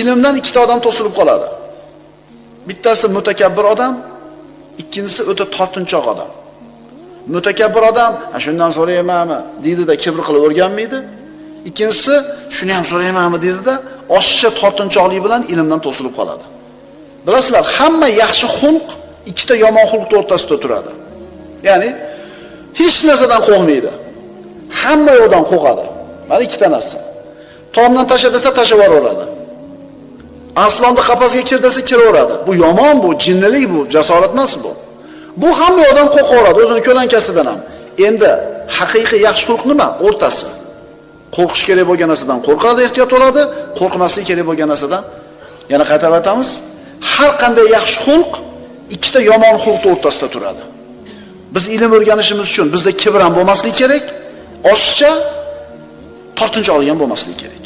Ilmdan ikkita odam to'silib qoladi. Bittasi mutakabbir odam, ikkinchisi o'ta tortinchoq odam. Mutakabbir odam, "Ha, shundan so'raymanmi?" deydi-da, kibr qilib o'rganmaydi. Ikkinchisi, "Shuni ham so'raymanmi?" deydi-da, oshiqcha tortinchoqlik bilan ilmdan to'silib qoladi. Bilasizlar, hamma yaxshi xulq ikkita yomon xulq o'rtasida turadi. Ya'ni hech narsadan qo'rqmaydi. Hamma yo'ldan qo'rqadi. Mana ikkita narsa. Tomdan tasha desa tashlab yuboradi. Arslonni qafasga kir desa kiraveradi. Bu yomon, bu jinnilik, bu jasorat emas bu. Bu hamma yoqdan qo'rqaveradi, o'zini ko'lankasidan ham. Endi haqiqiy yaxshi xulq nima? O'rtasi. Qo'rqish kerak bo'lgan narsadan qo'rqadi, ehtiyot bo'ladi, qo'rqmaslik kerak bo'lgan narsadan yana qaytarib aytamiz, har qanday yaxshi xulq ikkita yomon xulq o'rtasida turadi. Biz ilm o'rganishimiz uchun bizda kibr ham bo'lmasligi kerak, oshiqcha tortinchoqlik ham bo'lmasligi kerak.